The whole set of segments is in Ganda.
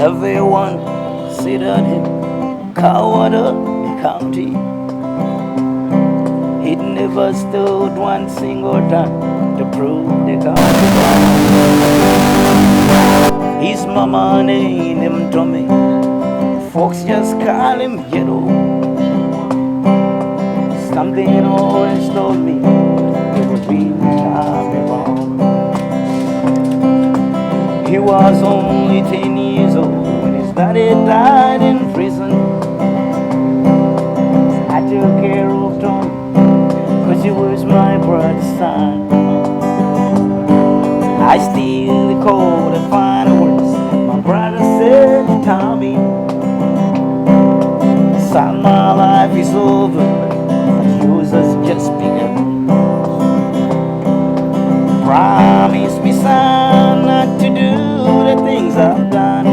Everyone considered him coward of the county. He'd never stood one single time to prove the county wrong. His mama named him Tommy. Folks just call him Yellow. Something always told me it would be Tommy wrong. He was only 10 years old when his daddy died in prison. I took care of Tommy, 'cause he was my brother's son. I still recall the final words my brother said to Tommy. Son, my life is over, but yours has just begun. Promise me, son, not to do the things I've done.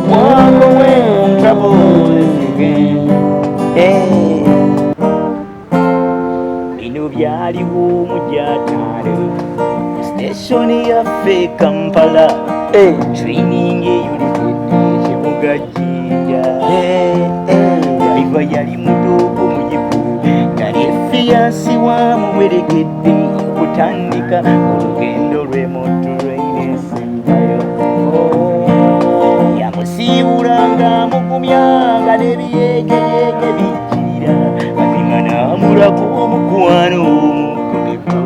Walk away from trouble if you can. Hey. Bino byaliwo mu gyataano, station yaffe Kampala. Hey. Training eyulikedde ekibuga Jinja. Hey, hey. Driver yali mutuufu muyivu, yali fiancé wamuwerekedde okutandika olugendo lwe mu train esembayo. Yamusiibula ng'amugumya nga n'ebiyeekeyeke bijjirira, mazima n'amulaga omukwano omugobevu.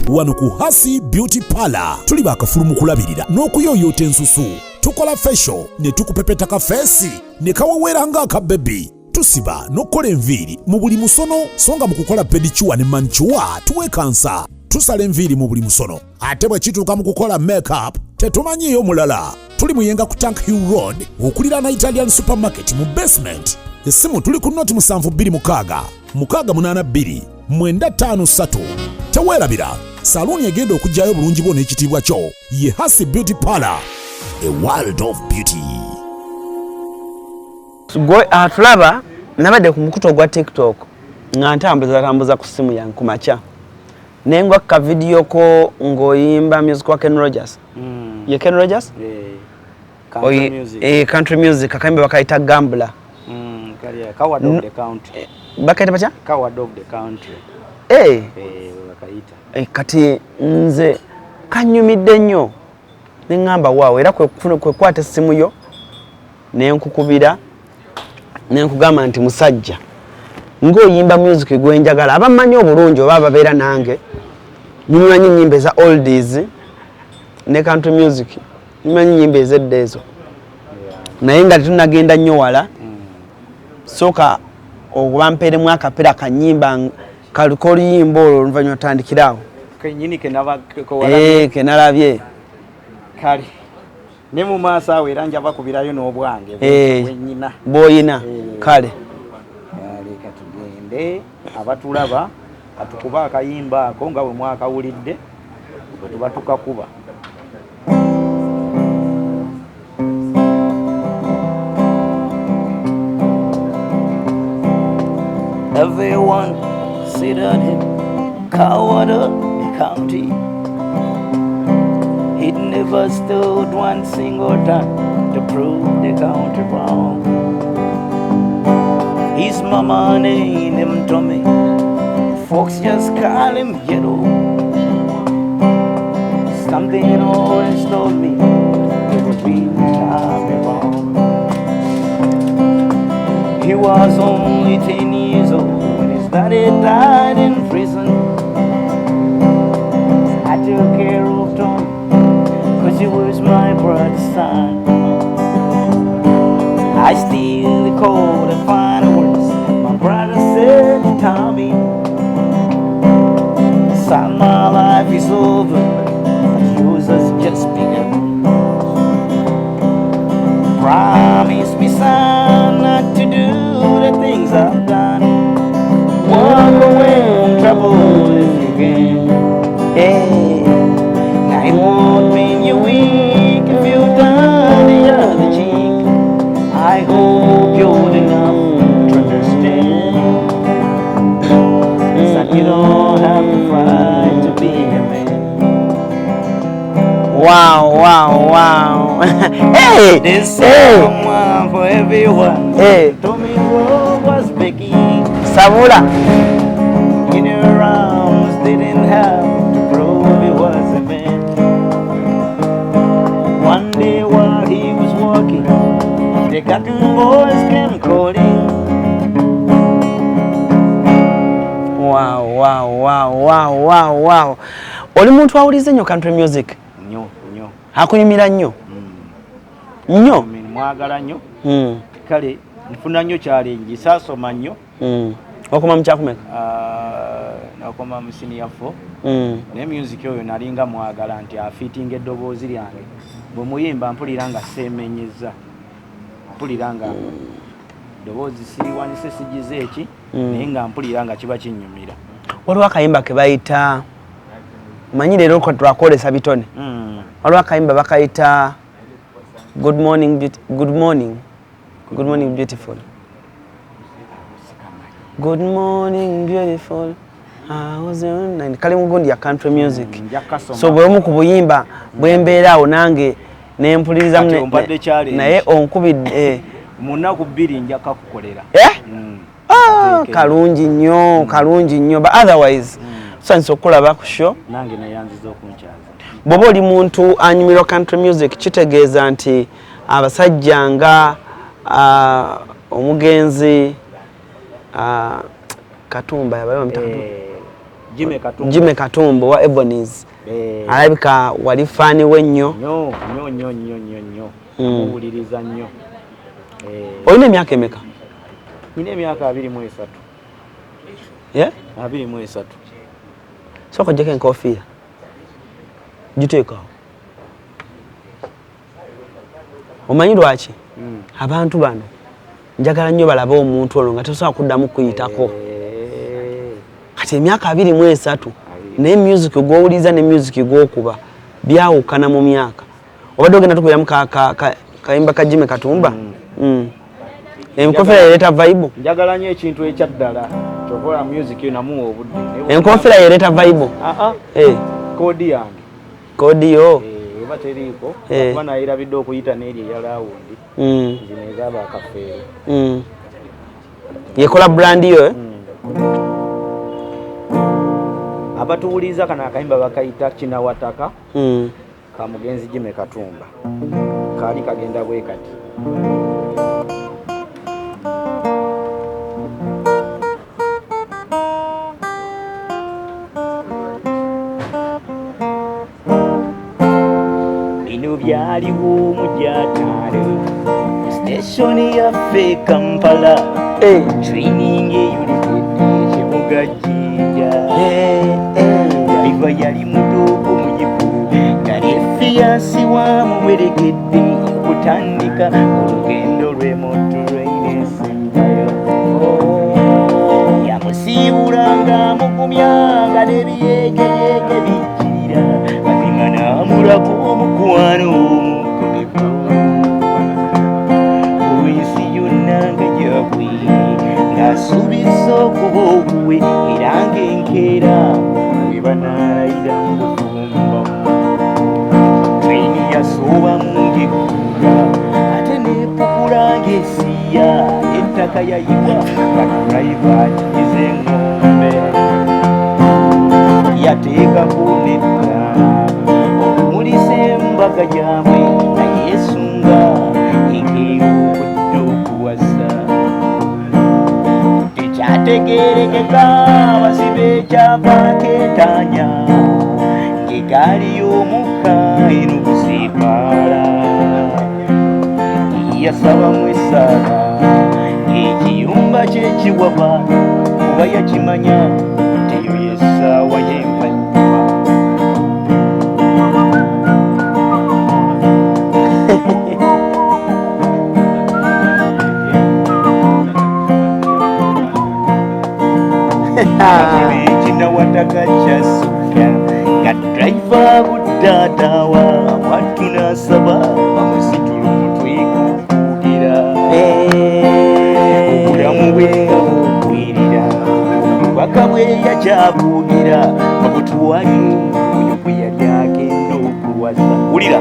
Wano ku Hasi Beauty Parlor tuli bakafulu mu kulabirira n'okuyooyoota ensusu. Tukola facial ne tukupepeta ka face ne kawewera ng'akabebi. Tusiba n'okukola enviiri mu buli musono, so nga mu kukola pedicure ne manicure tuwekansa. Tusala enviiri mu buli musono, ate bwe kituuka mu kukola makeup tetumanyiiyo mulala. Tuli Muyenga ku Tank Hill Road okuliraana Italian Supermarket mu basement. Essimu tuli ku 0726 682 953. Teweerabira, saluuni egenda okugyayo obulungi bwo n'ekitiibwa kyo ye Hasi Beauty Parlor, a world of beauty. Gwe atulaba, nabadde ku mukutu ogwa TikTok nga ntambuza tambuza ku ssimu yange ku makya, nengwa ka video ko ng'oyimba music wa Ken Rogers. Ye Ken Rogers? Country music. Country music, akayimba bakayita Gambler. Coward of the country. Bakayita batya? Coward of the country. Eh, Eh, bakayita. Kati nze kanyumidde nnyo, neŋŋamba waawo, era kwe kwata essimu yo nenkukubira nenkugamba nti musajja ng'oyimba music gwenjagala. Abamanyi obulungi oba ababeera nange nyumanyi ennyimba eza oldies ne country music, nyumanyi ennyimba ezedda ezo, naye nga tetunagenda nnyo wala, sooka oba mpeeremu akapera kanyimba kaliko oluyimba olwo, oluvannyuma otandikiraawo. Kenyini kenaba. Eh, kenalabye. Kale ne mu maaso awo era nja bakubirayo n'obwange Eh. bwenyina. Bw'oyina. Eh. Kale. Leka tugende, abatulaba katukuba akayimba ako nga bwe mwakawulidde bwe tuba tukakuba. Everyone considered him coward of the county. He'd never stood one single time to prove the county wrong. His mama named him Tommy. Folks just call him Yellow. Something always told me it would be Tommy wrong. He was only 10 years old when his daddy died in prison. I took care of Tommy, 'cause he was my brother's son. I still recall the final words my brother said to Tommy. Son, my life is over, but yours has just begun. Promise me, son, not to do the things I've done. Walk away from trouble if you can. Hey, now it won't mean you're weak if you turn the other cheek. I hope you're old enough to understand that you don't have to Wow. Hey, This hey, someone for everyone. Hey. Tommy was begging Sabula. In her arms, didn't have to prove he was a man. One day while he was walking, the cotton boys came calling. Wow. Oli muntu awuliza nnyo country music? Nnyo nnyo. Akunyumira nnyo nnyo? Mwagala nnyo. Kale nfuna nnyo challenge, saasoma nnyo. Wakoma mu kyakumeka? Ah, nakoma mu senior 4. Naye music oyo nalinga mwagala nti afiitinga eddoboozi lyange. Bwe muyimba mpulira nga seemenyeza, mpulira nga ddoboozi siriwanise, sigize eki, naye nga mpulira nga kiba kinnyumira. Waliwo akayimba ke bayita, manyi leero twakwolesa bitone. Waliwo akayimba bakayita "Good morning, good morning, good morning beautiful, good morning beautiful. How's your night?" Kali mu gundi ya country music. Nja kasoma. So bwe omu ku buyimba bwembeera awo nange nempulirizamu. Kati ompadde challenge. Naye onkubidde Mu nnaku 2 nja kakukolera. Eh? Ah, Nteeke. Kalungi nnyo, kalungi nnyo. But otherwise tusanyusa okukulaba ku show. Nange nayanziza okunkyaza. Bw'oba oli muntu anyumirwa country music, kitegeeza nti abasajja nga omugenzi Katumba, yabaye bamuyita Katumba? Eh, Jimmy Katumba. Jimmy Katumba wa Ebonies. Alabika wali fan we nnyo. Nnyo nnyo nnyo nnyo nnyo nnyo. Muwuliriza nnyo. Olina emyaka emeka? Nina emyaka 23. Yeah? 23. Sooka ojjeko enkofiira, giteekaawo. Omanyi lwaki? Abantu bano njagala nnyo balabe omuntu ono nga tosobola kuddamu kuyitako. Kati emyaka 23, naye music gw'owuliriza ne music gw'okuba byawukana mu myaka. Obadde ogenda tukubiramu kayimba ka Jimmy Katumba. Enkofiira yereeta vibe. Njagala nnyo ekintu ekyaddala, kyokola music yo namuwa obudde. Enkofiira yereeta vibe. Ah, ah, Eh, koodi yange. Koodi yo. Eh, eba teriiko Eh. kuba nayerabidde okuyita n'eri eya round, zino ezaba akafeero. Yekola brand yo, eh? Abatuwuliriza, kano akayimba bakayita "Kinawataka" ka mugenzi Jimmy Katumba. Kaali kagenda bwe kati. Bino byaliwo mu gyataano, station yaffe Kampala. Eh. Training eyulikedde ekibuga Jjinja. Eh, eh. Driver yali mutuufu muyivu, yali fiancé wamuwerekedde okutandika olugendo lwe mu train esembayo. Yamusiibula ng'amugumya nga n'ebiyeegeyege bijjirira, mazima n'amulako omukwano omugumivu olw'ensi yonna nga gyabwe, ng'asuubiza okuba owuwe era ng'enkeera bwe banaalayira mu bufumbo. Train yasoobamu ng'ekkuga, ate n'epukula ng'esiya ettaka, yayiwa nga driver akigize engombe. Yateekako n'ettaala okumulisa embaga gyabwe, nga yeesunga enkeera okudda okuwasa. Tekyategeerekeka bazibe ekyavaako etaanya ng'egaali y'omukka eno busiipaala. Yasabamu essaala ng'ekiyumba kyekiwaba, kuba yakimanya teyo yessaawa y'empanyuma. Ekinawataka kyasukka nga driver budde ataawa watu, n'asaba bamusitula omutwe gukugira. Obulamu bwe nga bukwirira, obubaka bwe yakyabwogera babutwale oyo gwe yali agenda okuwasa. Nkusiruwaza. Wulira,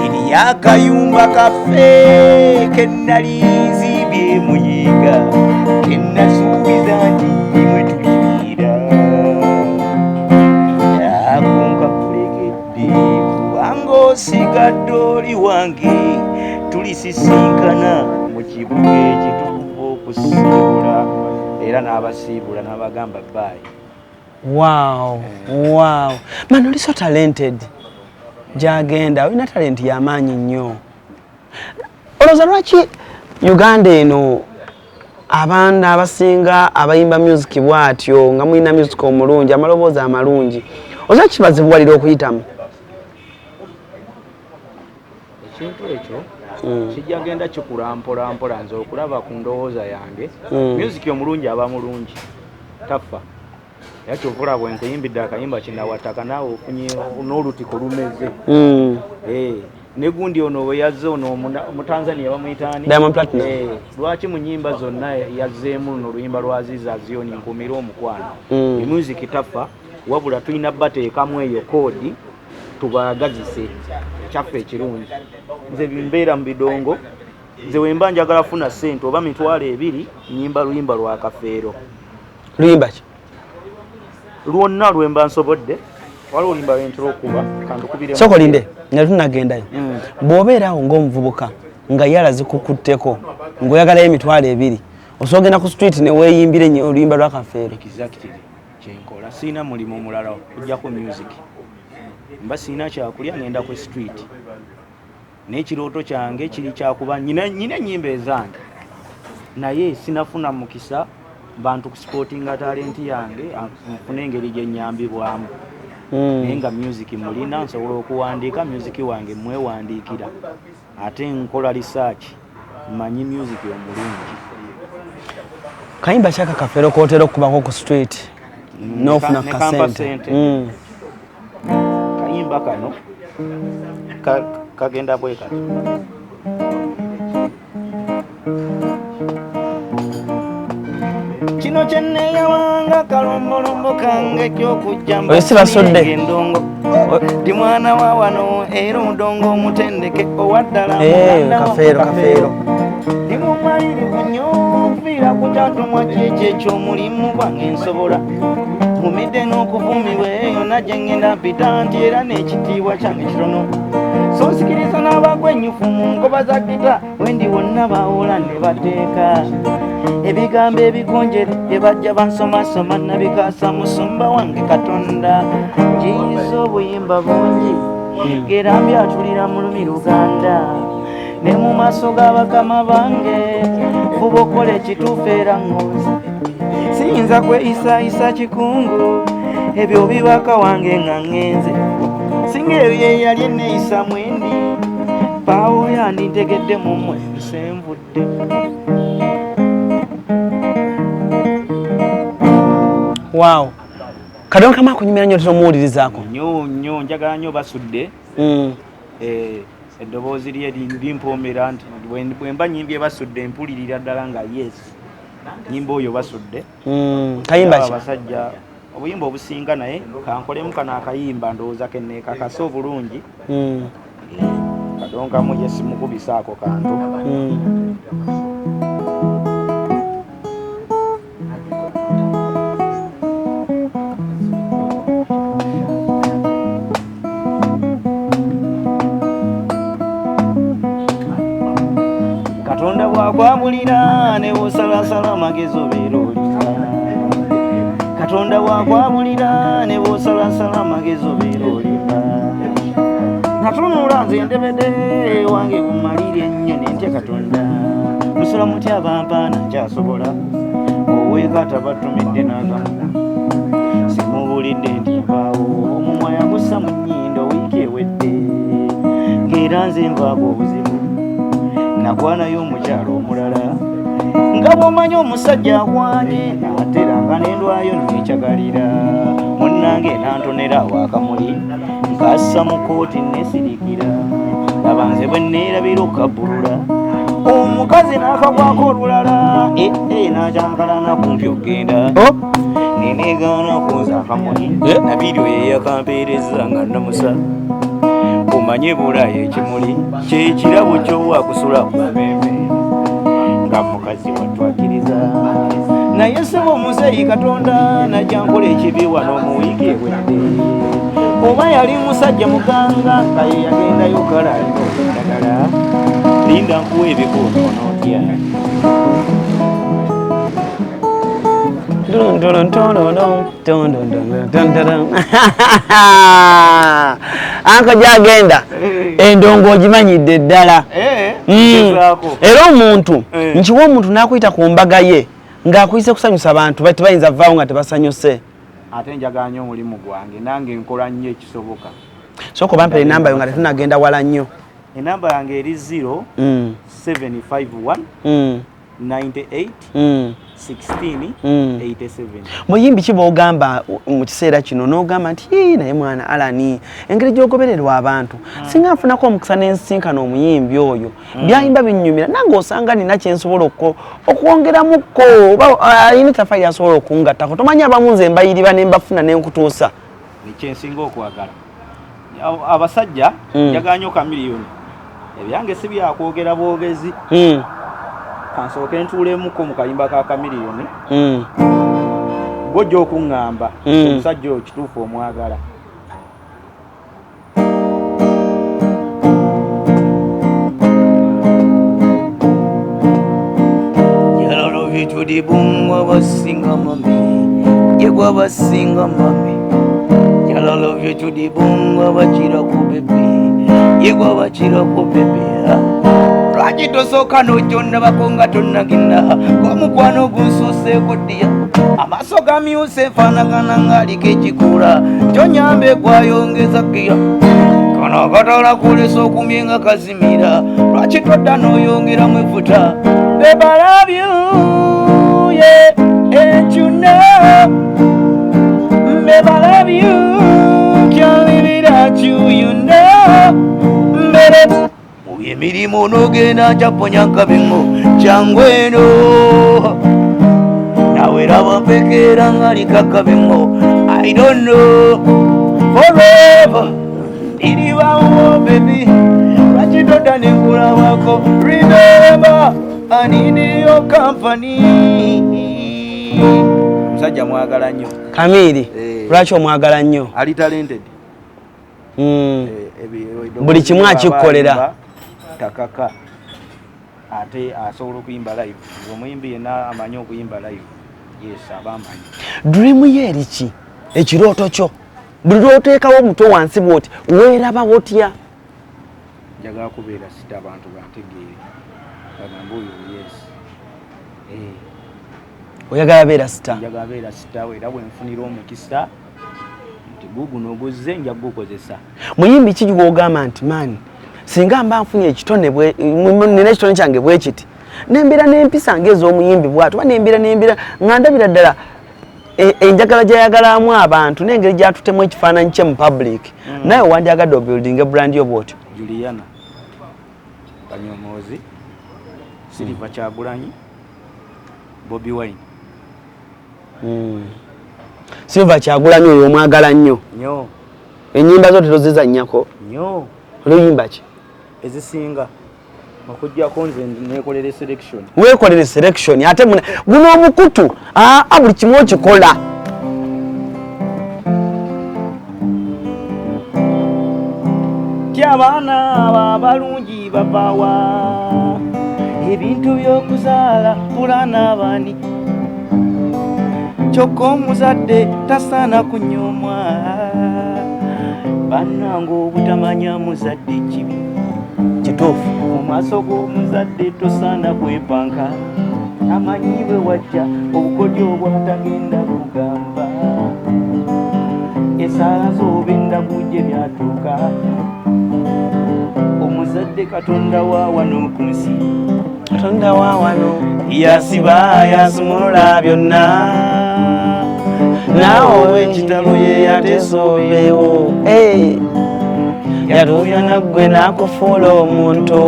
eriyo akayumba kaffe ke nali nzimbye muyiga, ke nasuubiza nti mwe tulibeera. Ako nkakulekedde kubanga osigadde oli wange, tulisisinkana mu kibuga ekitukuvu okusiibula. Era n'abasiibula n'abagamba bye. Wow, man, oli so talented. Gyagenda olina talent y'amaanyi nnyo. Olowooza lwaki Uganda eno abaana abasinga abayimba music bw'atyo, nga mulina music omulungi, amaloboozi amalungi, oza kibazibuwalira okuyitamu? Ekintu ekyo kijja genda kikula mpola mpola. Nze okulaba ku ndowooza yange, music omulungi aba mulungi, tafa. Era kyova olaba bwe nkuyimbidde akayimba Kinawataka, naawe ofunye n'olutiko lumeze. Ne gundi ono bwe yazze, ono Omutanzania bamuyita ani? Diamond Platnumz. Lwaki mu nyimba zonna yazzeemu luno oluyimba lwa Aziza Azioni, nkumire omukwano? Music tafa, wabula tulina bateekamu eyo koodi tubaagazise ekyaffe ekirungi. Nze mbeera mu bidongo. Nze wemba njagala funa ssente oba 20,000, nyimba luyimba lwa Kafeero. Luyimba ki? Lwonna lwemba nsobodde. Waliwo oluyimba lwentera okuba, kandukubiremu. Sooka olinde nga tunagendayo. Bw'obeerawo ng'omuvubuka nga yala zikukutteko, ng'oyagalayo 20,000, osobola ogenda ku street ne weeyimbira oluyimba lwa Kafeero? Exactly, kyenkola. Siina mulimu mulala okujjako music. Mba siina kyakulya, ngenda ku street. N'ekirooto kyange kiri kyakuba nyina ennyimba ezange, naye sinafuna mukisa bantu kusupportinga talent yange, nfune engeri gye nyambibwamu. Naye nga music mulina, nsobola okuwandiika music wange, mwewandiikira, ate nkola research, manyi music omulungi. Kayimba kyaka Kafeero kotera okukubako ku street n'ofuna Ne kampa kasente? Sente. Kayimba kano kagenda bwe kati. Kino kyenneeyawanga kalombolombo kange kyokujja. Oyo si Basudde? Endongo ndi mwana wa wano, era omudongo omutendeke owaddala. Eh, Kafeero, Kafeero. Ndi mumalirivu nnyo okuviira ku kyatumwa kyekyo ekyomulimu gwange. Nsobola nvumidde n'okuvumibwa yonna gye ŋŋenda mpita nti era n'ekitiibwa kyange kitono, so nsikiriza n'abagwenyufu mu nkoba za gita. Wendi wonna bawola ne bateeka ebigambo ebigonjere bye bajja bansomasoma, nabikaasa musumba wange Katonda. Njiyiza obuyimba bungi ngera mbyatulira mu lumi Luganda ne mu maaso g'abakama bange. Fuba okukola ekituufu era ŋŋonzi, siyinza kweyisaayisa kikungu. Ebyo bibaka wange nga ŋŋenze, singa ebyo ye yali enneeyisa mwendi paawo yandintegedde mu mmwe nsenvudde. Wow, Kadongo Kamu akunyumira nnyo, tomuwulirizaako? Nnyo nnyo, njagala nnyo Basudde. Eddoboozi lye limpoomera nti bwe mba nyimbye Basudde, mpulirira ddala nga yes, nyimba oyo Basudde. Kayimba ki? Abasajja obuyimba obusinga, naye kankolemu kano akayimba, ndowooza kenneekakasa obulungi. Kadongo Kamu ye simukubisaako kantu. Katonda bwakwabulira ne bwosalasala amagezi obeera olina. Katonda bwakwabulira ne bwosalasala amagezi obeera olina. Natunula nze ndebede wange bumaliri ennyo nentya Katonda. Musula mutya abampaana nkyasobola oweeka tabatumidde n'akamu. Simubulidde nti mpaawo omumwa yagussa mu nnyindo wiiki ewedde, ng'era nze nvaako obuzibu. Nakwanayo omukyalo omulala, nga bw'omanyi omusajja akwanye, atera nga nendwayo nekyagalira munnange nantonera awo akamuli nkassa mu kooti nesirikira. Laba nze bwe neerabira okabbulula. Omukazi n'akagwako olulala, n'akyankalana kumpi okugenda. Oh. Neneegaana okunza akamuli. Eh. Nabiri oyo eyakampeereza nga namusa. Omanye bulaayo ekimuli kyekirabo ky'owa kusula ku mmeeme nga mukazi watwakiriza. Naye ssebo omuzeeyi Katonda najja nkola ekibi wano mu wiiki ewedde. Oba yali musajja muganga nga ye yagendayo kale alina okwendagala. Linda nkuwa ebikoona onootya. Dun, dun, dun, dun, dun, dun, dun, dun, dun, dun. Anko gyagenda endongo ogimanyidde ddala. Era omuntu nkiwa omuntu n'akuyita ku mbaga ye ng'akuyise kusanyusa abantu, tebayinza vaawo nga tebasanyuse. Ate njagala nnyo omulimu gwange, nange nkola nnyo ekisoboka. Sooka obampere enamba yo nga tetunagenda wala nnyo. Enamba yange eri 0 751 98 16 87. Muyimbi ki bw'ogamba mu kiseera kino n'ogamba nti "Yii, naye mwana Alani, engeri gy'ogobererwa abantu, singa nfunako omukisa n'ensinkana omuyimbi oyo, byayimba binnyumira, nange osanga nina kye nsobola okwongeramukko, oba alina ettaffaali ly'asobola okungattako." Tomanyi abamu nze mbayiriba ne mbafuna ne nkutuusa. Ekyensinga okwagala abasajja, njagala nnyo Chameleone. Ebyange si byakwogera bwogezi. Kansooke ntuulemuko mu kayimba ka Chameleone. Gw'ojja okuŋŋamba omusajja oyo kituufu omwagala. Jalalo vitudi bungwa basinga mami, yegwa basinga mami. Jalalo vitudi bungwa bachira ku baby, yegwa bachira ku baby. Lwaki tosooka n'ojjondabako nga tonnagenda, ng'omukwano gunsuuseeko ddiya. Amaaso gamyuse nfaanagana ng'aliko ekikula, kyonyambe gwayongeza giya. Kano akatala kulesa okumye nga kazimira, lwaki todda n'oyongeramu evvuta? Babe, I love you, yeah, and you know. Babe, I love you, can't live without you, you know. Baby, emirimu n'ogenda njaponya nkabingo kyangu eno, nawe raba mpekeera ngaliko akabingo. I don't know forever iribawo baby, lwaki todda nenkulabako? Remember I need your company. Omusajja mwagala nnyo. Kamiri, lwaki omwagala nnyo? Ali talented. Buli kimu akikkolera. Takaka ate asobola okuyimba live. Omuyimbi yenna amanyi okuyimba live, yes, aba amanyi. Dream ye eri ki? Ekirooto kyo buli lwoteekawo omutwe wansi bwoti weeraba wotya? Njagala kubeera star, abantu bantegeere, bagambe oyo yes. Oyagala beera star? Njagala beera star, era bwe nfunira omukisa nti guguno oguzze, nja gukozesa. Muyimbi ki gw'ogamba nti man, singa mba nfunye ekitone nina ekitone kyange bwe kiti, nembeera n'empisa ng'ez'omuyimbi bw'ati, oba nembeera nga ndabira ddala enjagala gy'ayagalamu abantu n'engeri gy'atutemu ekifaananyi kye mu public, naye wandyagadde obuildinga brand yo bw'otyo? Juliana Kanyomozi, Silver Kyagulanyi, Bobi Wine. Silver Kyagulanyi oyo omwagala nnyo? Nnyo. Ennyimba zo tetozizannyako? Nnyo. Oluyimba ki? Ezisinga, okuggyako nze neekolera selection. Weekolere selection ate guno omukutu aa buli kimu okikola. Ti abaana abo abalungi bavawa? Ebintu by'okuzaala pulana abaani, kyokka omuzadde tasaana kunyoomwa. Bannange, obutamanya muzadde kibi. Kituufu. Mu maaso g'omuzadde tosaana kwepanka, amanyi bwe wajja obukodyo obwatagenda kugamba. Esaala z'oba endagu gye byatuuka. Omuzadde Katonda wa wano ku nsi. Katonda wa wano. Yasiba yasumulula byonna, naawe ow'ekitalo ye yateesa obeewo. Yatuuya naggwe n'akufuula omuntu.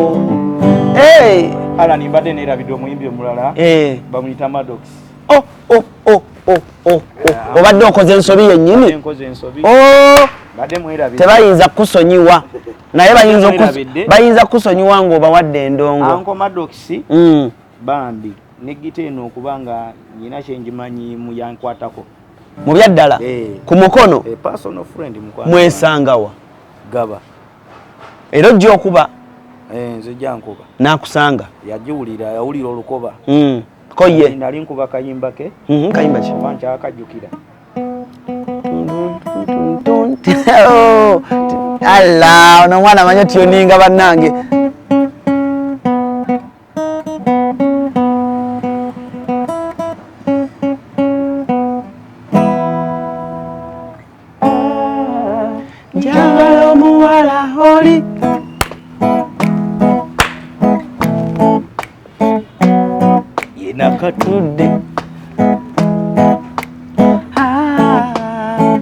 Alan, mbadde neerabidde omuyimbi omulala. Eh. Bamuyita Maddox. Oh, oh, oh, oh, oh, oh. Obadde okoze ensobi yennyini. Enkoze ensobi. Oh, Mbadde mwerabidde. Tebayinza kukusonyiwa, naye bayinza Mwerabidde. Bayinza kukusonyiwa ng'obawadde endongo. Uncle Maddox, bambi ne gita eno, okuba nga nyina kyenjimanyi mu yankwatako. Mu byaddala? Eh. Ku mukono? A personal friend, mukwano. Mwesangawa? Gaba. Era ojja okuba? Eh, nze jankuba. N'akusanga? Yagiwulira, yawulira olukoba. Ko ye? Nali nkuba kayimba ke. Kayimba ki? Oba nkyakajjukira. Oh, alla, ono omwana amanyi otuninga, bannange. Njagala omuwala oli. Yena Katudde. Ah,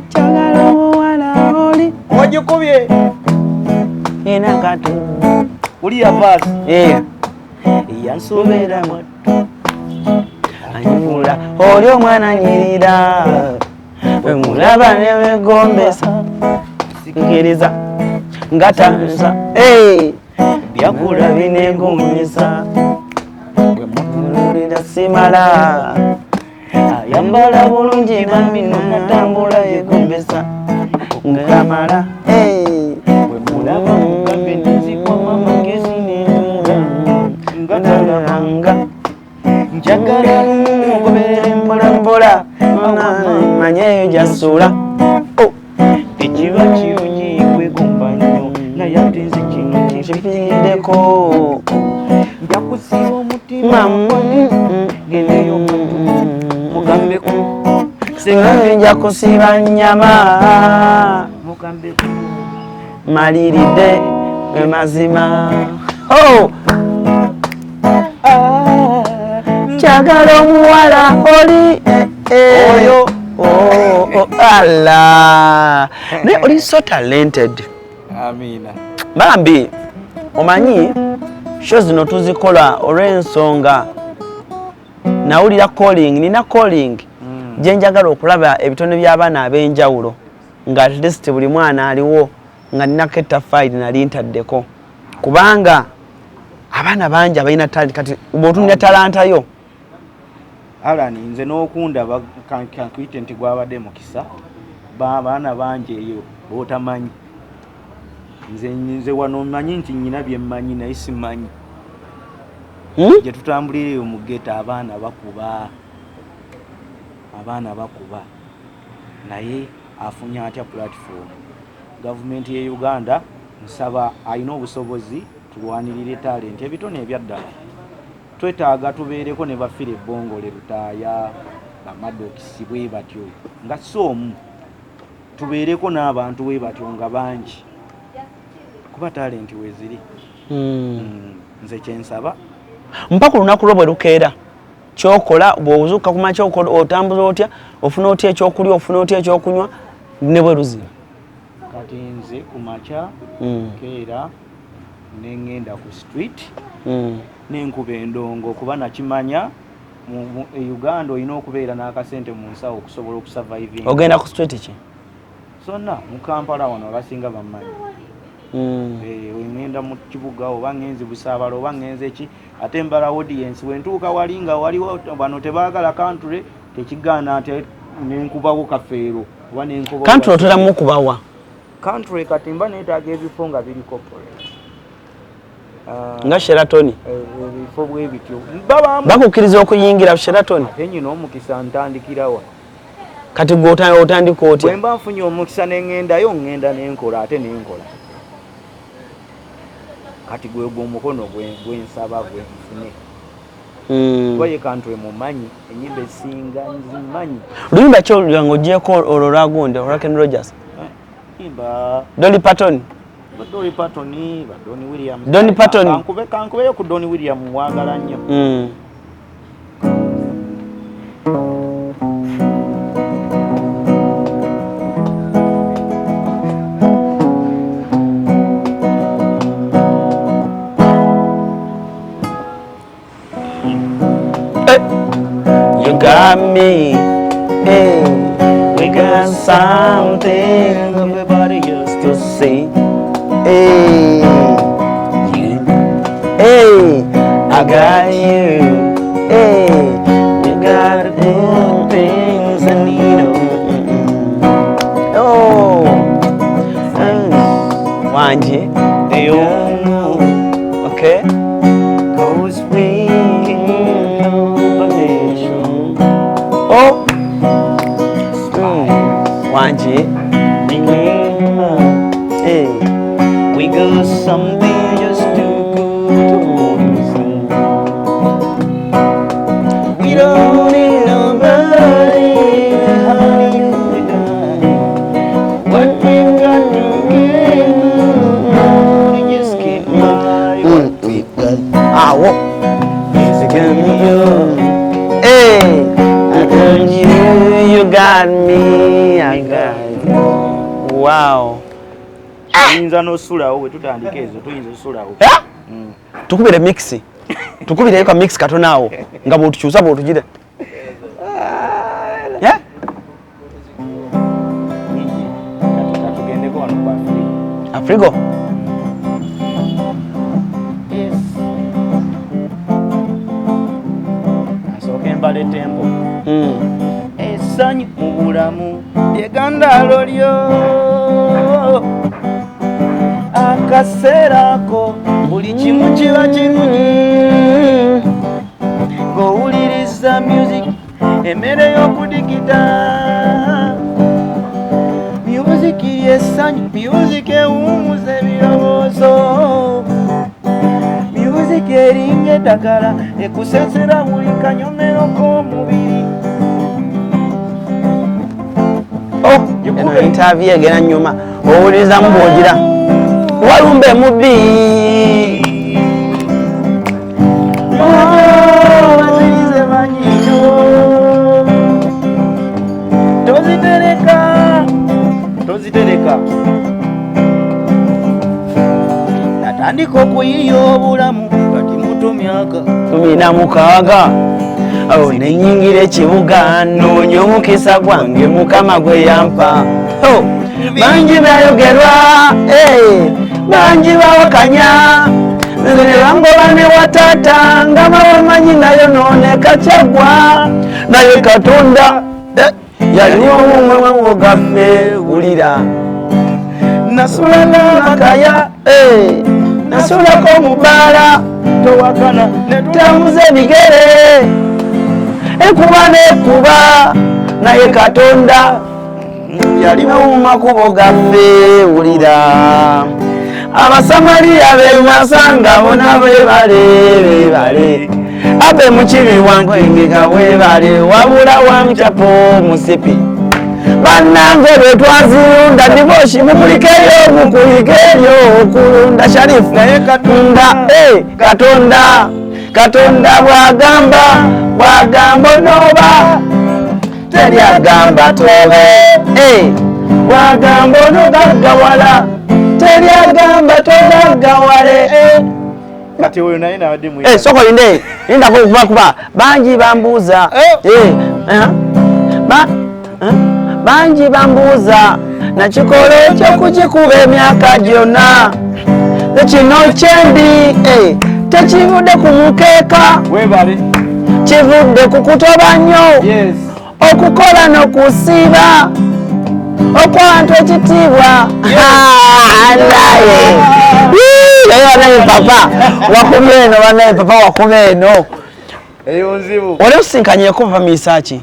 njagala omuwala oli. Ogikubye. Yena katudde. Wulira verse. Eh. Yansobera mwattu, anyula oli omwana nyirira, bwemulaba newegombesa, sikiriza nga tansa. Byakola binegombesa, bwemulira simala, ayambala bulungi bamino, natambula yegombesa ngamala. Bwemulaba mugambe nzikwamu amagezi nemula nga talabanga. Njagala mugoberere mpola mpola, manye eyo gyasula. Tekiba kirungi kwegomba nnyo, naye ate nze kino kimpiriddeko. Nja kusiba omutima, gendeyo mugambeko. Nja kusiba nyama. Mugambeko. Maliridde mazima. Oh! Njagala omuwala oli eh, eh. Oyo. Oh, ala, naye oli so talented. Amiina. Bambi, omanyi show zino tuzikola olw'ensonga nawulira calling, nina calling gye njagala okulaba ebitone by'abaana ab'enjawulo, nga at least buli mwana aliwo nga ninako ettaffaali nali ntaddeko, kubanga abaana bangi abalina talent. Kati bw'otunulira talanta yo. Alan, nze n'okundaba kankuyite nti gwabadde mukisa. Baana bangi eyo bootamanyi. Nze wano mmanyi nti nyina bye mmanyi, naye simanyi. Gye tutambulira eyo mu ghetto, abaana bakuba, abaana bakuba, naye afunye atya platform? Gavumenti ye Uganda, nsaba alina obusobozi tulwanirire talent, ebitone ebyaddala. Twetaaga tubeereko ne bafira ebbongole, Lutaaya, Bamadokisi bwe batyo, nga si omu, tubeereko n'abantu bwe batyo nga bangi, kuba talent weeziri. Nze kyensaba. Mpa ku lunaku lwo bwe lukeera, kyokola bw'ozuuka ku makya, otambuza otya, ofuna otya ekyokulya, ofuna otya ekyokunywa, ne bwe luziba? Kati nze ku makya keera neŋŋenda ku street, nenkuba endongo, kuba nakimanya e Uganda olina okubeera n'akasente mu nsawo okusobola okusurvivinga. Ogenda ku street ki? Zonna mu Kampala wano abasinga bammanyi. Eh, ŋŋenda mu kibuga, oba ŋŋenze Busaabala, oba ŋŋenze ki, ate mbala audience. Wentuuka wali nga waliwo bano tebaagala country, tekigaana ate nenkubawo kafeero oba nenkubawo. Country oteramu kubawa? Country kati mba neetaaga ebifo nga biri corporate. Ah, Nga Sheraton? Eh, ebifo bwe bityo babaamu. Bakukkiriza okuyingira Sheraton? Ate nyina omukisa ntandikirawa? Kati gwe otandika Bwe otya? mba nfunye omukisa neŋŋendayo, ŋŋenda nenkola, ate nenkola. Kati gwe gwe omukono gwensaba gwe nfune. Kuba ye country mumanyi, enyimba esinga nzimanyi. Luyimba ki olulala ng'ogyeko olwo lwagundi olwa Ken Rogers? Imba. Dolly Parton? Ba Dolly Parton, ba Donny Williams. Dolly Parton. Kankubeyo ku Donny Williams, mwagala nnyo. got me. Hey, we got something Everybody used to see. Hey, you. Hey, I got you. Hey, you got good things I need. Oh, wangi. They all know. Okay. Cause we no permission. Oh. Wangi. Hey. We got something just too good to lose. We don't need nobody, honey, we got what we got together. Just keep my what we got. Awo. Music and you. Hey, I got you, you got me, I got you. Wow. Tuyinza n'osulawo bwe tutandika ezo, tuyinza osulawo. Tukubire mix. Tukubireyo ka mix katono awo nga bw'otukyusa bw'otugira. Yeah? Katugendeko wano ku Afrigo. Afrigo? Yes. Nsooke mbale tempo. Essanyu mu bulamu lyegandalo lyo. Akaseera ako buli kimu kiba kirungi. Ng'owuliriza music, emmere y'okudigida. Music ly'essanyu, music ewummuza ebirowoozo. Music eringa eddagala ekusensera buli kanyomero k'omubiri. Oh, eno interview egenda nnyuma. Owulirizamu bw'ogira. Walumbe mubi. Bazirize manyino. Tozitereka. Tozitereka. Natandika okuyiiya obulamu kati muto myaka 16. Awo ne nnyingira ekibuga nnoonya omukisa gwange Mukama gwe yampa. Oh, bangi bayogerwa, bangi bawakanya. Nze ne bangoba ne wa taata nga babamanyi nayonooneka kyaggwa. Naye Katonda yaliwo omumawo gaffe wulira. Nasula n'amakaya, nasulako mu bbaala, towakana ne tutambuza ebigere, enkuba n'ekuba, naye Katonda yaliwo mu makubo gaffe wulira. Abasamaliya be nasanga bonna beebale beebale, abe mu kibi wankwengeka weebale, wabula wamucapo musipi. Bannange be twazirunda divoshi mukulikeyo mukulikeyo okulunda Sharifu. Naye Katonda, Katonda, Katonda bw'agamba, bw'agamba onooba, teri agamba tobe. Bw'agamba onogaggawala, teri agamba togaggawale. Kati oyo naye nabadde mwe. Soko linde, linda kuba bangi bambuuza. Bangi bambuuza nakikola ekyokukikuba emyaka gyonna. Kino kyendi tekivudde ku mukeeka, webale, kivudde ku kutoba nnyo, okukola n'okusiiba, okwantu ekitiibwa. Naye naye papa wakuma eno, banaye papa wakuma eno. Eyo nzibu. Oli osinkanyeko Papa Misaki?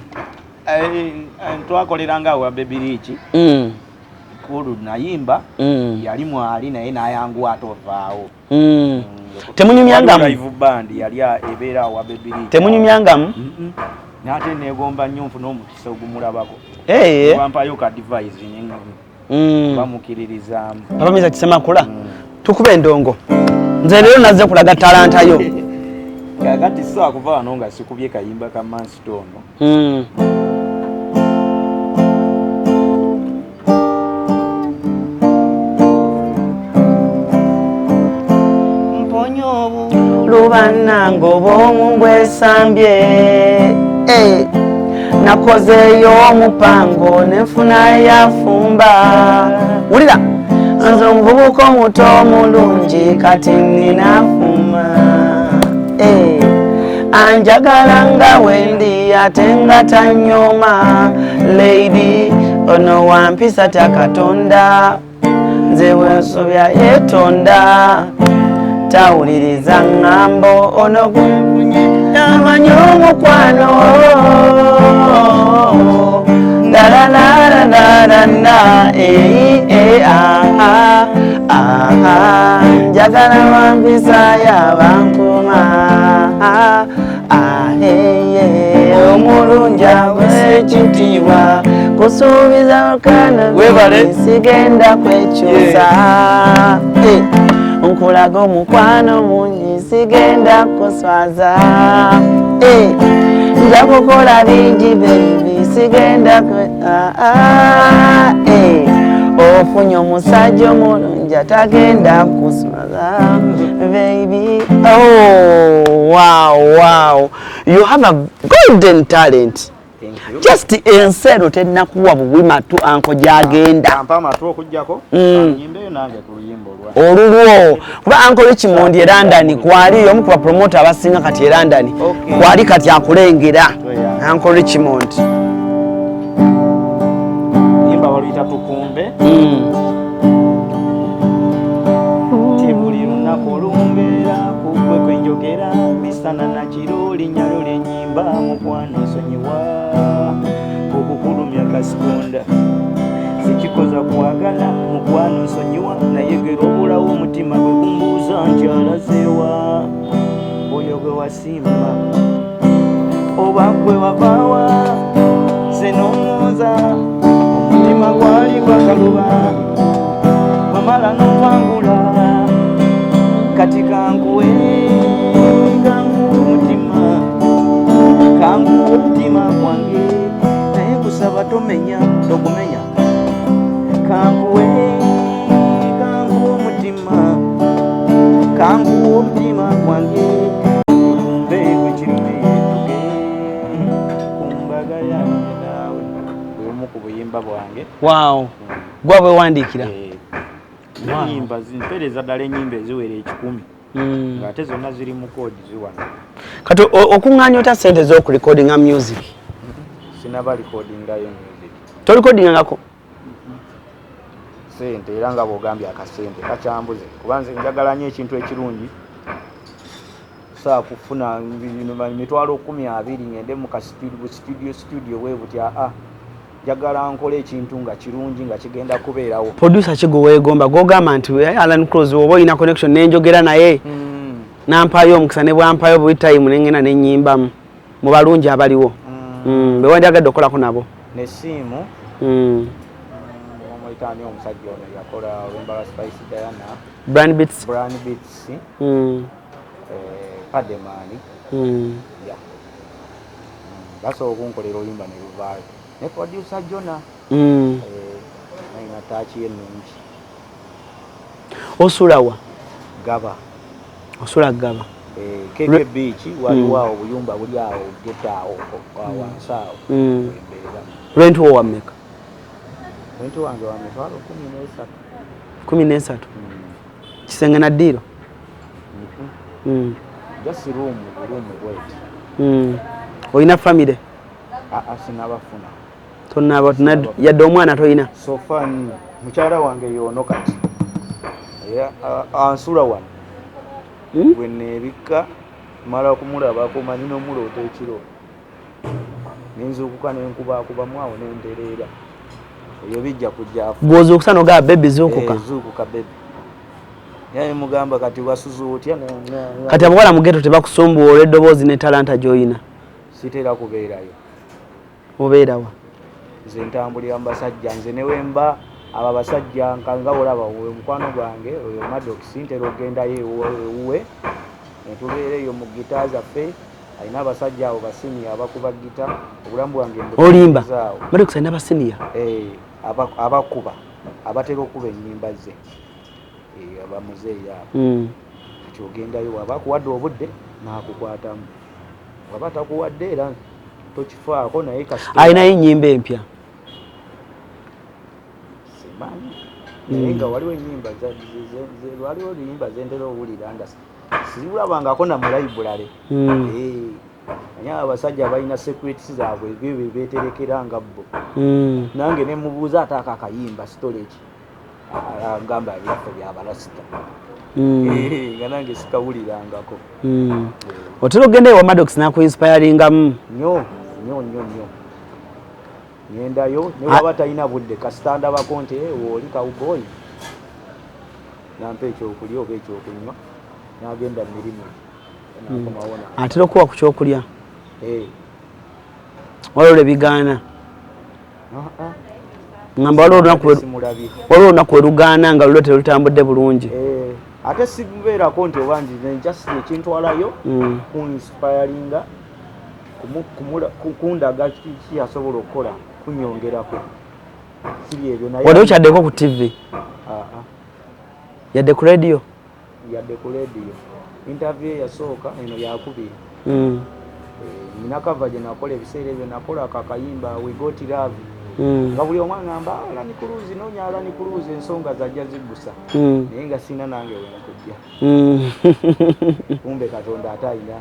Twakoleranga awo Baby Rich. Kulu nayimba, yali mwali naye n'ayanguwa ate ovaawo. Temunyumyangamu? Live band yali ebeera awo Baby Rich. Temunyumyangamu? N'ate neegomba nnyo nfune omukisa ogumulabako. Bampayo ka device bamukiririzaamu. Papa Misaki Ssemakula, tukube endongo. Nze leero nazze kulaga talanta yo. Kaakati so akuva wano nga sikubye kayimba ka Manstone. Lubannange obw'omu bwesambye. Nakozeeyo omupango nenfuna yafumba. Wulira, nze omuvubuka omuto omulungi kati ninafuma. Eh, anjagala nga wendi ate nga tanyoma. Lady ono wampisa tya Katonda, nze wensobya yetonda, tawuliriza ŋŋambo. Ono gwenfunye amanyi omukwano. La la la la la, eh, eh, ah, ah, ah. Njagala wampisa yabankuma. Ah, eh, eh. Omulungi awekitiibwa kusuubiza kana. Webale. Sigenda kwekyusa. Eh, nkulaga omukwano mungi, sigenda kuswaza. Eh, nja kukola bingi baby, sigenda kwe ah, ah, eh. Ofunye omusajja omulungi atagenda kuswaza baby. Oh, wow, you have a golden talent. Thank you. Just ensi eno tennakuwa buwi matu anko gyagenda. Ampa amatu okuggyako nyimbeyo nange ku luyimba olwa Olulwo, kuba Uncle Richmond e London kwali omu ku bapromota abasinga kati e London. Kwali kati akulengera. Tweyanza. Uncle Richmond. Luyimba baluyita Tukumbe. Ti buli lunaku olumbeera kugwe kwenjogera, misana nakiro linnya lyo lyenyimba. Mukwano nsonyiwa okukulumya kasikonda, sikikoza kwagala. Mukwano nsonyiwa, naye gera obulawo omutima gwe gumbuuza nti alazeewa oyo gwe wasimba, oba gwe wavaawa nze n'oŋŋonza. Omutima gwali gwakaluba, wamala n'owangula. Kati kankuwe, kankuwe omutima, kankuwe omutima gwange, naye kusaba tomenya, togumenya. Kankuwe, kankuwe omutima, kankuwe omutima gwange. Mbe gwe kirume yetuge ku mbaga yange naawe. Bwemu ku buyimba bwange. Wow, gwa bwewandiikira? Eh, enyimba mpeereza ddala enyimba eziwera 100 ng'ate zonna ziri mu koodi ziwano. Kati okuŋŋaanya otya sente z'okurecordinga music? Sinaba recordingayo music. Torecordingangako? Sente, era nga bw'ogambye, akasente kakyambuze, kuba nze njagala nnyo ekintu ekirungi. Saa kufuna 200,000 ngende mu studio studio bwe buti. Aa, njagala nkole ekintu nga kirungi, nga kigenda kubeerawo. Producer ki gwe weegomba, gwogamba nti, "Eh, Alan Close, oba olina connection nenjogera naye nampayo omukisa ne bwampayo buli time nengenda nenyimbamu," mu balungi abaliwo be wandyagadde okukolako nabo? Nesiimu omuyita ani omusajja ono yakola oluyimba lwa Spice Diana? Brand Beats. Brand Beats. Pademani. Ya, basobola okunkolera oluyimba ne luvaayo, ne producer Jona. Alina taaki ye ennungi. Osula wa? Gaba. Osula Gaba? Eh, KK Beach, waliwo awo obuyumba buli awo geta awo wansi awo embeera. Rent wo wammeka? Rent wange wa 130,000. 13? Kisenge na ddiiro? Just room, room bweti. Olina famire? Aa, sinabafuna. Tonaba yadde omwana toyina? So far mukyala wange yoono kati. Era, ansula wano. Bwe neebikka mala kumulabako, manyi n'omuloota ekiro, nenzuukuka nenkubakubamu awo nentereera. Ebyo bijja kujja afu. Bw'ozuukusa nogaba, "Baby, zuukuka"? Eh, zuukuka baby. Naye mugamba kati wasuza otya? Kati abawala mu ghetto tebakusumbuwa olw'eddoboozi ne talanta gy'oyina? Sitera kubeerayo. Obeerawa? Nze ntambulira mu basajja. Nze newemba abo abasajja nga olaba oyo mukwano gwange oyo Maddox, ntera okugendayo ewuwe netubeera eyo mu gita zaffe. Alina abasajja abo basiniya abakuba gita. Obulamu bwange Olimba. mbutambuliza awo. Maddox alina basiniya? Eh, abakuba, abatera okuba ennyimba ze. Eh, abamuzeeyi abo. Kati ogendayo, waba akuwadde obudde n'akukwatamu, waba takuwadde era Tokifaako naye kasita Alinayo ennyimba empya? Simanyi, naye nga waliwo enyimba waliwo oluyimba zentera owulira nga siulabangako na mu library. Naye abasajja balina secrets zaabwe, ebyo bye beeterekera nga bo. Nange ne mubuuza ate ako akayimba storage, agamba byaffe byabalasita. Nga nange sikawulirangako. Otera okugenda ewa Maddox nakuinspiringamu? Nnyo nnyo nnyo nnyo, ngendayo ne waba talina budde, kasita ndabako nti, "Eh, wooli cowboy," nampa ekyokulya oba ekyokunywa, n'agenda mu mirimu gye, nakomawo na Atera okuwa ku kyokulya? Eh. Waliwo lwe bigaana? Ah, ah. Ngamba waliwo olunaku Simulabye. Waliwo olunaku lwe lugaana nga lulwo terutambudde bulungi? Eh, ate simubeerako nti oba nti just ekintwalayo kuinspiringa, kundaga ki asobola okukola, kunyongerako, siri ebyo naye. Wali okyaddeko ku TV? Ah, ah. Yadde ku radio? Yadde ku radio. Interview eyasooka, eno yakubiri. Eh, nina cover gye nakola ebiseera ebyo, nakola ako akayimba We Got Love, nga buli omu aŋŋamba, "Ah, Alan Cruz, noonya Alan Cruz, ensonga zajja ziggusa." Naye nga sina nange wenkujja. Kumbe Katonda ate alina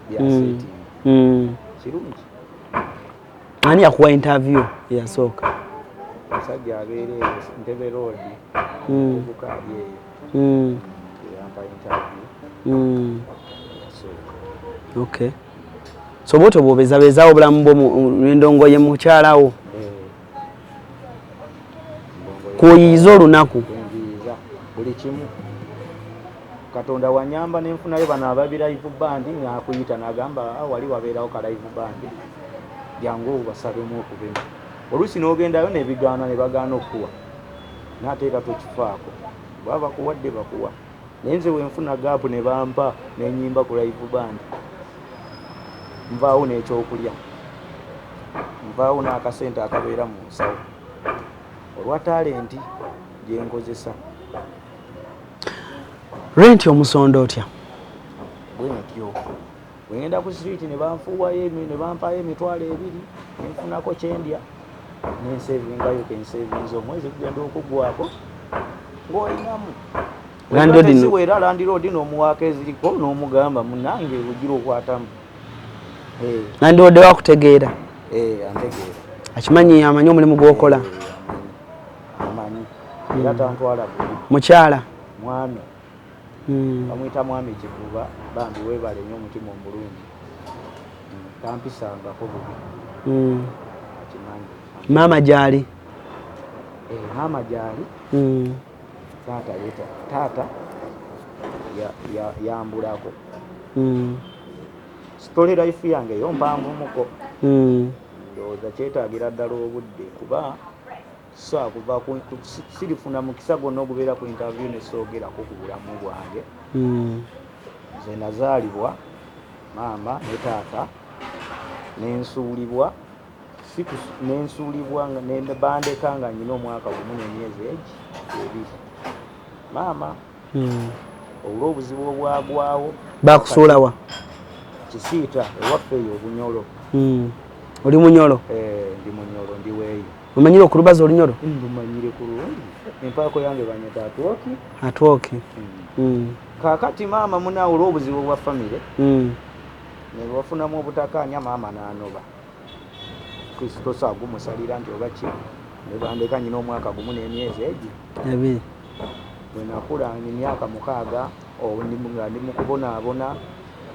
byasetinga. Kirungi. Ani yakuwa interview eyasooka? Omusajja abeera eyo Ntebe Road, omuvubuka ali eyo, eyampa interview eyasooka. Okay, so bwotyo bw'obezabeezaawo obulamu bwo n'endongo ye mukyalawo? Eh. Ndongo ye- Kwoyiyiza olunaku? Kwenjiyiza buli kimu. Katonda wanyamba nenfunayo bano ababi live band, nakuyita nagamba, "Ah, wali wabeerawo ka live band, jangu basabemu okubemu." Oluusi n'ogendayo nebigaana, ne bagaana okukuwa, naate era tokifaako, baba bakuwadde bakuwa. Naye nze wenfuna gap ne bampa nenyimba ku live band, nvaawo n'ekyokulya, nvaawo n'akasente akabeera mu nsawo olwa talent gyenkozesa. Rent omusonda otya? Bwentyo bwengenda ku street ne banfuuwayo ne bampayo 20,000, nenfunako kyendya, nensevingayo kensevinza. Omwezi gugenda okuggwako ng'olinamu. Landlord Teziwera, landlord n'omuwaako eziriko n'omugamba, "Munange, ogira okwatamu." Eh, Landlord wakutegeera? Eh, antegeera. Akimanyi, amanyi omulimu gwokola? Eh, amanyi, amanyi era tantwala bubi. Mukyala? Mwami. Bamuyita Mwami Kivuba. Bambi weebale nnyo omutima omulungi. Tampisangako bubi. Akimanyi. Maama gyali? Eh, maama gyali. Taata yeta taata yambulako. Story life yange eyo mpanvumuko. Ndowooza kyetaagira ddala obudde, kuba so kuva sirifuna mukisa gwonna ogubeera ku interview nesoogerako ku bulamu bwange. Nze nazaalibwa maama ne taata, nensuulibwa, nensuulibwa ne bandeka nga nyina omwaka gumu n'emyezi egi 2. Maama olw'obuzibu obwagwawo. Bakusuulawa? Kisiita ewaffe eyo Obunyolo. Oli Munyolo? Eh, ndi Munyolo, ndi weeyo. Omanyire okulubaza Olunyolo? Ndumanyire kulungi, empaako yange banyeta Atwoki. Atwoki. Kaakati maama munaawe olw'obuzibu bwa famire ne bafunamu obutakanya, maama n'anoba, Kristo saagumusalira nti oba ki, ne bandeka nyina omwaka gumu n'emyezi egi 2. Bwe nakula emyaka 6, nga ndi mu kubonaabona,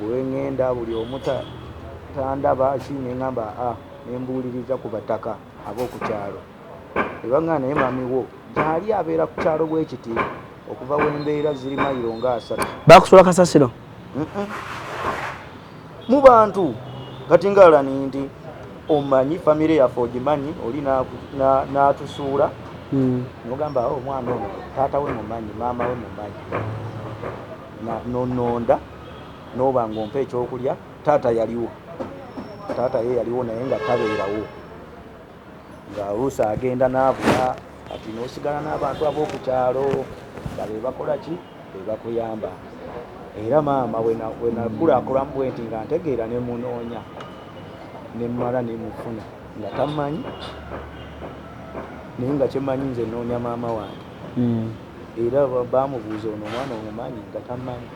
bwe ŋŋenda buli omu tandaba ki, ne ŋŋamba a ne mbuuliriza ku bataka ab'oku kyalo, ne baŋŋamba, "Naye mami wo gyali, abeera ku kyalo bwe kiti, okuva wembeera ziri mayiro nga 30." Bakusuula kasasiro? Mu bantu kati ngaalani nti omanyi famire yaffe, ogimanyi, oli n'atusuula nogamba, "Oh, omwana ono taata we mumanyi, maama we mumanyi." Nononda noba nga ompa ekyokulya. Taata yaliwo, taata ye yaliwo, naye nga tabeerawo, nga oluusi agenda n'abula. Kati n'osigala n'abantu ab'oku kyalo nga be bakola ki, be bakuyamba. Era maama bwe nakulakulamu bwe nti nga ntegeera, ne munoonya. Nemmala nemufuna nga tamanyi, naye nga kyemanyi nze noonya maama wange. Era bamubuuza, "Ono omwana omumanyi?" Nga tamanyi.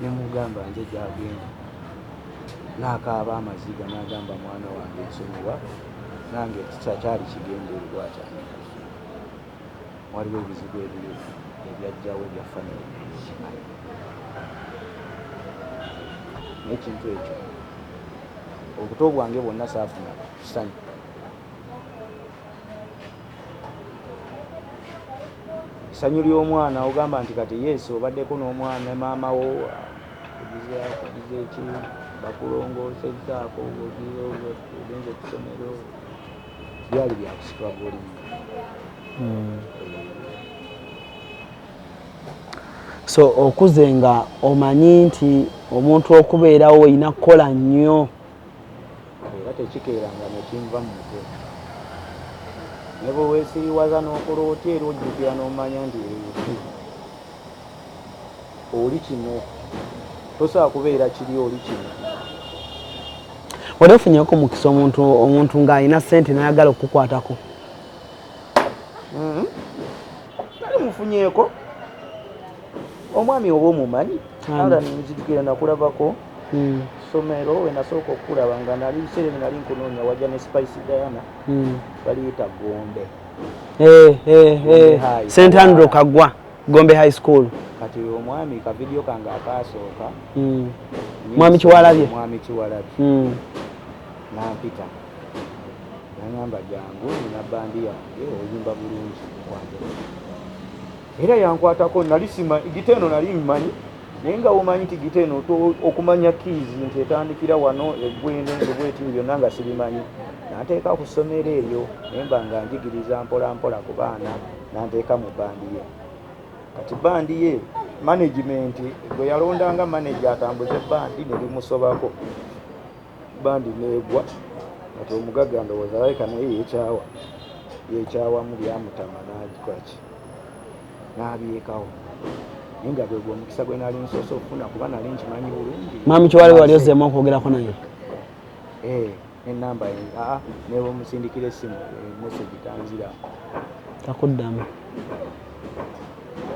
Nemugamba nze gyagenda, n'akaaba amaziga, n'agamba, "Mwana wange, nsonyiwa, nange kyali kigendererwa kyange. Waliwo ebizibu ebiri ebyajjawo ebya family, simanyi." Naye ekintu ekyo, obuto bwange bwonna saafuna ssanyu. Essanyu ly'omwana, ogamba nti kati yes, obaddeko n'omwana, maama wo kugiza eki, bakulongoosezaako, ogenze ku ssomero, byali byakustrugglinga. So okuze nga omanyi nti omuntu okubeerawo olina kukola nnyo. Era tekikeeranga nekinva mu mutwe, ne bwe weesiriwaza n'okola otya, era ojjukira n'omanya nti oli kino, tosobola kubeera kiri, oli kino. Wali ofunyeko mukisa omuntu ng'alina ssente n'ayagala okukukwatako? Nali mufunyeeko omwami, oba omumanyi? Alan, nzijukira nakulabako ssomero we nasooka okulaba, nga nali biseera ebyo nali nkunoonya, wajja ne Spice Diana. Baliyita Gombe. Gombe High. St Andrew Kagwa, Gombe High School. Kati omwami, ka video kange akasooka. Mwami Kiwalabye? Mwami Kiwalabye. Nampita nangamba, "Jangu, nina bandi yange, oyimba bulungi, nkwate." Era yankwatako, nali sima gita eno, nali mmanyi, naye nga womanyi nti gita eno okumanya keys nti etandikira wano, eggwendo bweti, byonna nga sibimanyi. Nanteeka ku ssomero eryo, naye mba nga njigiriza mpola mpola ku baana, nanteeka mu bandi ye. Kati bandi ye, management gwe yalondanga manager atambuze bandi, ne bimusobako, bandi neegwa. Kati omugagga ndowooza alabika naye yekyawa, yekyawamu, byamutama, nagikolaki, n'abyekawo. Naye nga gwegwe omukisa gwe nali nsoose okufuna, kuba nali nkimanyi bulungi. Mwami Kiwalabye wali ozzeemu okwogerako naye? Eh, nenamba, aa, nebamusindikira essimu, message tanzira. Takuddamu.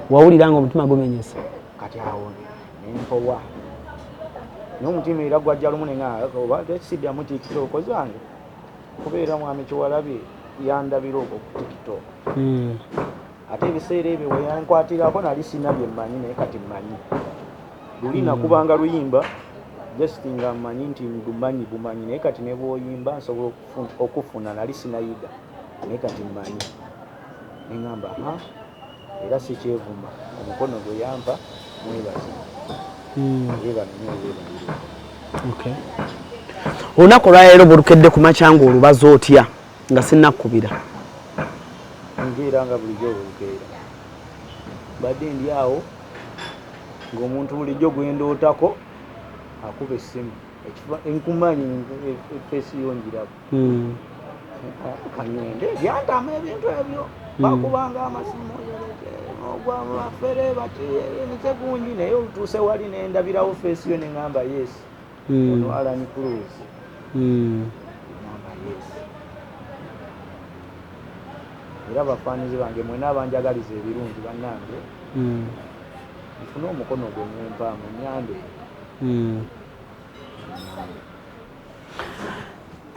Wawulira nga omutima gumenyese? Kati awo nempowa n'omutima, era gwajja lumu nenga oba siddamu TikTok zange, kubeera mwami Kiwalabye yandabira okwo ku TikTok. Ate ebiseera ebyo weyankwatirako nali sina bye mmanyi, naye kati mmanyi. Luli nakubanga luyimba just nga mmanyi nti ndumanyi bumanyi, naye kati ne bwoyimba nsobola okufuna. Nali sinayiga, naye kati mmanyi. Neŋŋamba, ha, era sikyevuma, omukono gwe yampa mwebaza. Yeebale nyo, yeebalire. Okay. Olunaku olwaleero bulukedde ku makya nga olubaza otya, nga sinnakubira? Nkeera nga bulijjo olukeera. Mbadde ndi awo ng'omuntu bulijjo gwendootako akuba essimu. Nkumanyi, face yo njiraba. Kangende, byantama ebintu ebyo. Bakubanga amasimu, ogwa bafere baki, nze gungi, naye olutuuse wali nendabirawo face yo, neŋŋamba, "Yes, ono Alan Cruz." Ŋŋamba, "Yes." Era bafaanizi bange mwena abanjagaliza ebirungi, bannange, nfune omukono gwe mumpa, munyambe.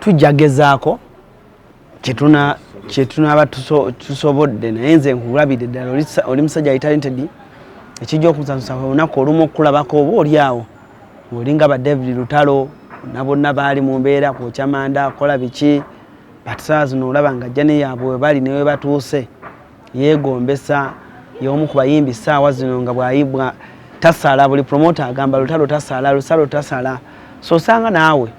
Tujja gezaako kyetunaaba tusobodde, naye nze nkulabidde ddala oli musajja ali talented. Ekijja okusanyusa olunaku olumu okukulabako oba oli awo ng'olinga ba David Lutalo, bonna bonna baali mu mbeera kwokya manda, kola biki, but saa zino olaba nga journey yaabwe we bali ne we batuuse yeegombesa. Y'omu ku bayimbi saawa zino nga bwayibwa tasala, buli promoter agamba Lutalo tasala, Lusalo tasala. So osanga naawe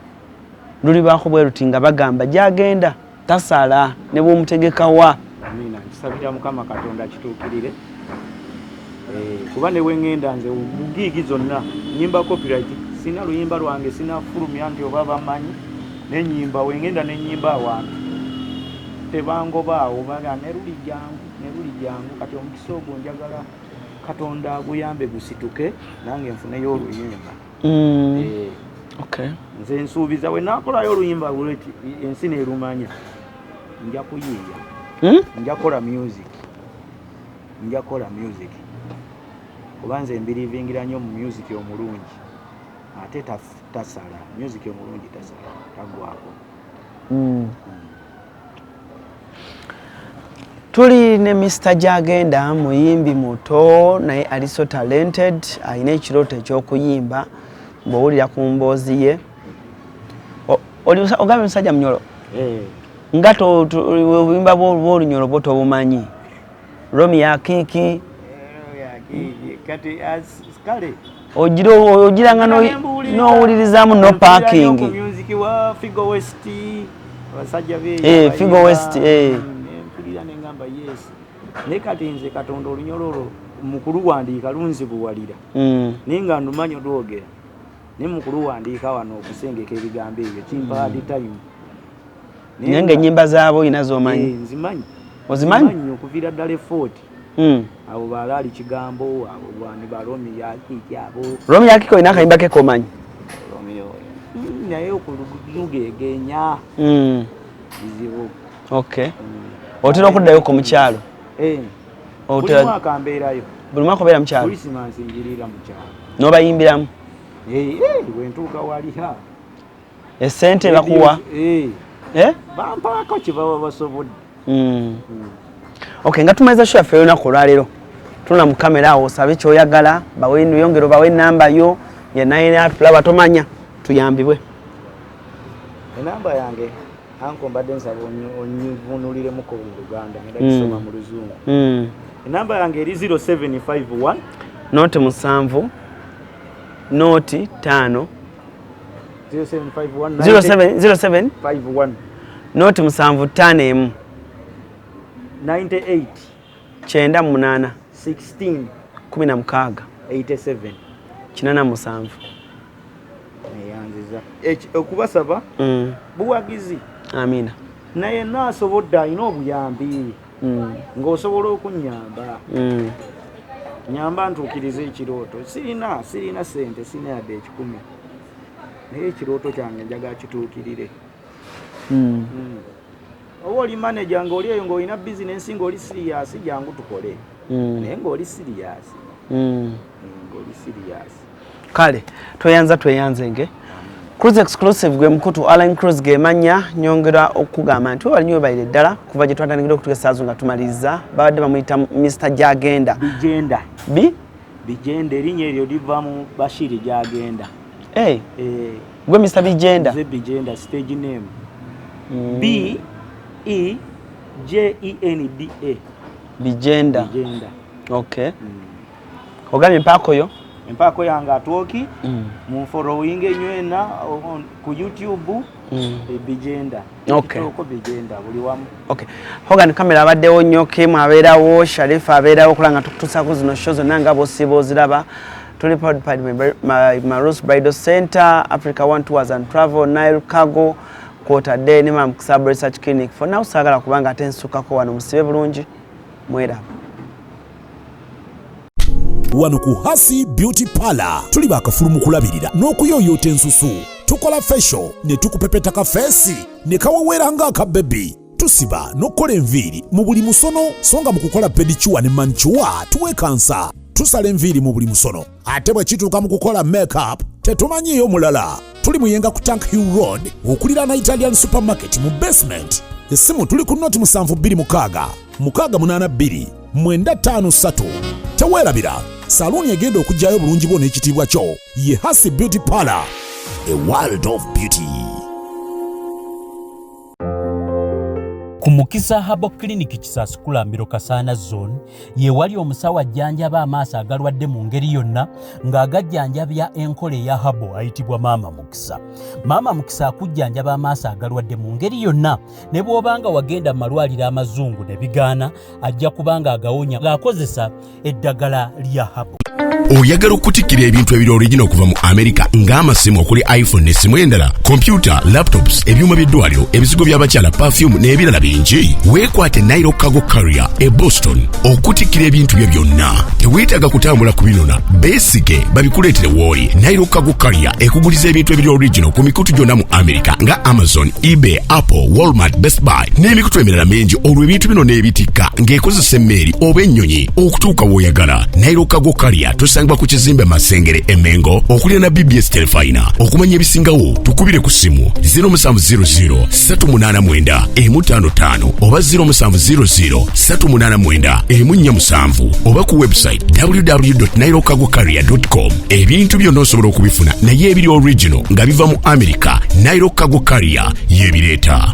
lulibaako bwe luti nga bagamba gyagenda tasala ne bw'omutegekawa. Amiina, nkisabira Mukama Katonda kituukirire. Kuba ne weŋŋenda nze mu gig zonna nyimba copyright, sina luyimba lwange, sinafulumya nti oba bamanyi nenyimba. Wengenda nenyimba awantu tebangobaawo, baga ne luli jangu, ne luli jangu. Kati omukisa ogwo njagala Katonda aguyambe gusituke, nange nfuneyo oluyimba. Okay. Nze nsuubiza we naakolayo oluyimba lweti ensi neerumanya, nja kuyiiya. Nja kukola music, nja kukola music, kuba nze mbelievingira nnyo mu music omulungi, ate tasala. Music omulungi tasala, tagwako. Tuli ne Mr Gyagenda, muyimbi muto naye ali so talented, alina ekirooto ekyokuyimba. Bw'owulira ku mboozi ye, ogambye musajja munyolo. Eh. Nga obuyimba bw'olunyolo bwo tobumanyi, Romi yakiiki. Kati kale. Ogiranga n'owulirizaamu no parking. Music wa Figo West, abasajja be. Eh, Figo West, eh. Mpulira nengamba yes, naye kati nze Katonda olunyolo olwo mukuluwandiika lunzibuwalira. Naye nga ndumanyi olwogera, naye mukuluwandiika wano okusengeka ebigambo ebyo kimpa hard time. Naye nga ennyimba zaabo olina z'omanyi? Eh, nzimanyi. Ozimanyi? Nzimanyi okuviira ddala e Fort. Abo balaali kigambo, abo bwani, baromi yakiiki abo. Romi yakiki olina akayimba ke komanyi? Romeo. Naye okulugeegenya bizibu. Okay, otera okuddayo ku mukyalo? Eh, buli mwaka mbeerayo. Buli mwaka obeera mukyalo? Krisimansi njirira mu kyalo. N'obayimbiramu? Eh, eh, bwentuuka waliha. Esente bakuwa? Eh, Eh? bampaako kye baba basobodde. Okay, nga tumaliza show yaffe olunaku olwaleero, tuna mu kamera awo osabe kyoyagala, bawe yongero, bawe enamba yo yenayina tulaba tomanya tuyambibwe. Enamba yange, anko, mbadde nsaba onyivunuliremukko mu Luganda, ngenda gisoma mu Luzungu. Enamba yange eri 0751 0 7 0 5 0751 07 07 51 0 7 5 1 98 98 16 16 87 87. Neyanziza. Okubasaba buwagizi. Amina. Naye naasobodde alina obuyambi ng'osobola okunyamba, nyamba ntuukirize ekirooto. Sirina sente, sirina yadde 100, naye ekirooto kyange njagala kituukirire. Oba oli manager ng'oli eyo ng'olina bizinensi ng'oli serious, jangu tukole. Naye ng'oli serious. Ng'oli serious. Kale tweyanza, tweyanzenge. Cruise Exclusive gwe mukutu, Alan Cruise gemanya. Nyongera okugamba nti webali nyo, webalire ddala kuva gye twatandikira okutuka essaazo nga tumaliriza. Babadde bamuyita Mr Gyagenda. Bijenda. Bi Bijenda, erinnya eryo liva mu Bashiri Gyagenda. Hey, Eh, gwe Mr Bijenda? Nze Bijenda, stage name. B E J E N D A. Bijenda. Bijenda. Okay, ogambye empaako yo? Empaako yange atwoki. Munfollowing enywena ku YouTube. Bijenda. TikTok Bijenda, buli wamu. Okay, Hogan Camera abaddewo nnyo, Kim abeerawo, Sharif abeerawo okulaba nga tukutuusaako zino show zonna nga bw'osiiba oziraba. Tuli powered by Marus Bridal Center, Africa One Tours and Travel, Nile Cargo, Quarter Day ne Mam Kisab Research Clinic. For now saagala kubanga ate nsukako wano, musibe bulungi, mweraba. Wano ku Hasi Beauty Parlor tuli bakafulu mu kulabirira n'okuyooyoota ensusu. Tukola facial ne tukupepeta ka face ne kawewera ng'akabebi. Tusiba n'okukola enviiri mu buli musono, so nga mu kukola pedicure ne manicure tuwekansa. Tusala enviiri mu buli musono, ate bwe kituuka mu kukola makeup tetumanyiiyo mulala. Tuli Muyenga ku Tank Hill Road okuliraana Italian Supermarket mu basement. Essimu tuli ku 0726 682 953. Teweerabira, saluuni egenda okugyayo obulungi bwo n'ekitiibwa kyo ye Hasi Beauty Parlor, a world of beauty. Ku Mukisa Herbal Clinic, Kisaasi Kulambiro, Kasaana Zone, ye wali omusawo ajjanjaba amaaso agalwadde mu ngeri yonna ng'agajjanjabya enkola eya herbal, ayitibwa Maama Mukisa. Maama Mukisa akujjanjaba amaaso agalwadde mu ngeri yonna, ne bw'oba nga wagenda mu malwaliro amazungu ne bigaana, ajja kuba nga agawonya ng'akozesa eddagala lya herbal. Oyagala okutikkira ebintu ebiri original okuva mu Amerika ng'amasimu okuli iPhone n'essimu endala, kompyuta, laptops, ebyuma by'eddwaliro, ebizigo by'abakyala, perfume n'ebirala bingi? Weekwate Nile Cargo Carrier e Boston okutikkira ebintu byo byonna. Teweetaaga kutambula kubinona, beesige babikuleetere w'oli. Nile Cargo Carrier ekuguliza ebintu ebiri original ku mikutu gyonna mu Amerika nga Amazon, eBay, Apple, Walmart, Best Buy n'emikutu emirala mingi, olwo ebintu bino n'ebitikka ng'ekozesa emmeeri oba ennyonyi okutuuka w'oyagala. Nile Cargo Carrier tusangibwa ku kizimbe Masengere e Mengo okuliraana BBS Terefayina. Okumanya ebisingawo tukubire ku ssimu 0700 389 155 oba 0700 389 147 oba ku website www.nilecargocarrier.com. Ebintu byonna osobola okubifuna naye ebiri original nga biva mu America, Nile Cargo Carrier yebireeta.